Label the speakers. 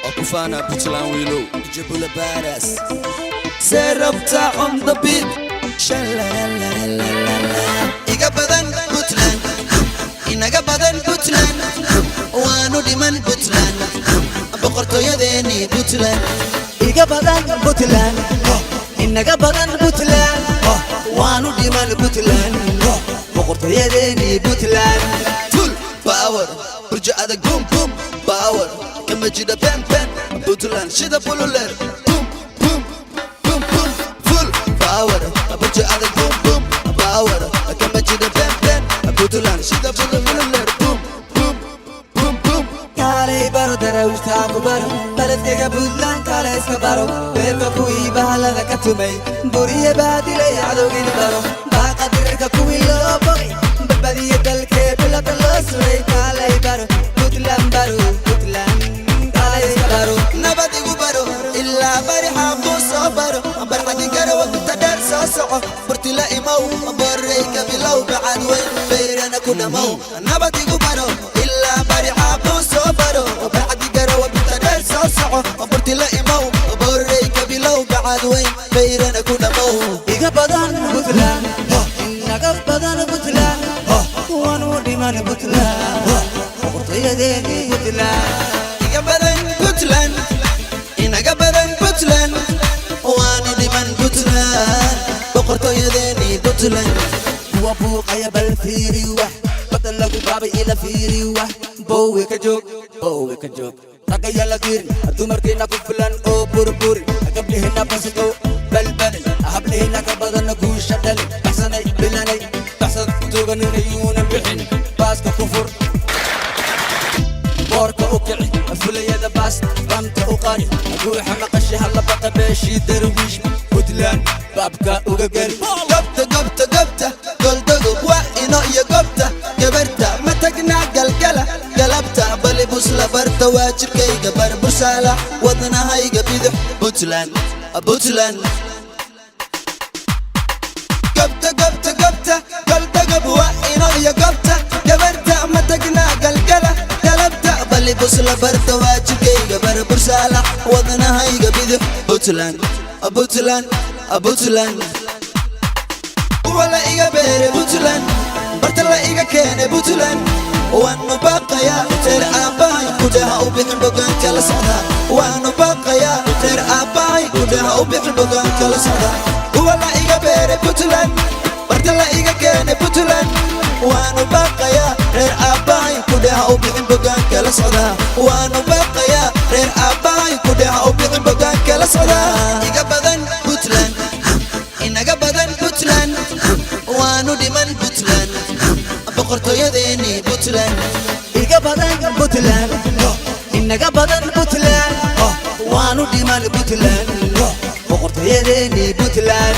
Speaker 1: Waa ku faanaa Puntland, wiilow.
Speaker 2: Jabula badass. Serabta on the beat. Shalalalalala. Iga badan Puntland, inaga badan Puntland, waanu dhiman Puntland, boqortooyadeeni Puntland.
Speaker 3: Iga badan Puntland, inaga badan Puntland, waanu dhiman Puntland, boqortooyadeeni Puntland.
Speaker 2: Full power, burjo adag, boom boom power, kama jidha ben ben, Puntland shida bululer, boom boom boom boom. Full power, burjo adag, boom boom power, kama jidha ben ben, Puntland shida bululer, boom boom boom boom.
Speaker 3: Kaalay baro darawiishtaa ku baro baledkayga Puntland, kaale iska baro beerka kuwii bahalada ka tumay, buriye baadilay cadowgini baro, baaqa dirirka kuwii loo bogay, badbadiyo dalkee bilada loo suray. Kaalay baro Puntland, baro Puntland, kaale iska baro.
Speaker 2: Nabad igu baro ilaa bari xaaquu soo baro, barxadi garawa inta dheer soo soco, burtila imow, boreyka bilow, bacad weyn beyrana ku dhammow. Nabad igu baro ilaa bari xaaquu soo baro, barxadi garawa inta dheer soo soco, burtila imow, boreyka bilow, bacad weyn beyrana ku dhammow.
Speaker 3: Iga badan Puntland, inaga badan Puntland, waanu dhiman Puntland, boqortooyadeeni Puntland.
Speaker 2: Iga badan Puntland, inaga badan Puntland, waanu dhiman Puntland, boqortooyadeeni Puntland.
Speaker 3: Kuwa buuqaya bal fiiri, wax badda lagu baabay ila fiiri, wax boowe ka joog, boowe ka joog. Ragaya la dirin, dumarkiina ku filan oo burburi, gabdhihina basito balbalin, hablihina ka badana guusha dhalin, baxsanay bilanay baxsad tuuganina yuuna bixin, baaska ku fur, boorka u kici, fulayada baas bamta u qari, guuxa maqashi hala baqa, beeshii Darwiish Puntland baabka uga geli.
Speaker 2: Gobta, gobta, gobta Goldogob waa ino iyo gobta gabarta ma tagnaa, galgala galabta balibus la barta, waa jirkayga barbursaala, wadnahayga bidix Puntland, Puntland. Gobta, gobta, gobta Goldogob waa ino iyo gobta gabarta ma tagnaa, galgala galabta balibus la barta, waa jirkayga barbursaala, wadnahayga bidix Puntland, Puntland, Puntland. Kuwa la iga beere Puntland, barta la iga keene Puntland, waanu baaqayaa reer aabbahay, kudhaha u bixin bogaanka la socdaa. Waanu baaqayaa reer aabbahay, kudhaha u bixin bogaanka la socdaa. Kuwa la iga beere Puntland, barta la iga keene Puntland, waanu baaqayaa reer aabbahay, kudhaha u bixin bogaanka la socdaa. Waanu baaqayaa reer aabbahay, kudhaha u bixin bogaanka la socdaa. Iga badan Puntland, inaga badan Puntland, waanu dhiman Puntland, boqortooyadeeni Puntland.
Speaker 3: Iga badan Puntland, inaga badan Puntland, waanu dhiman Puntland, boqortooyadeeni Puntland.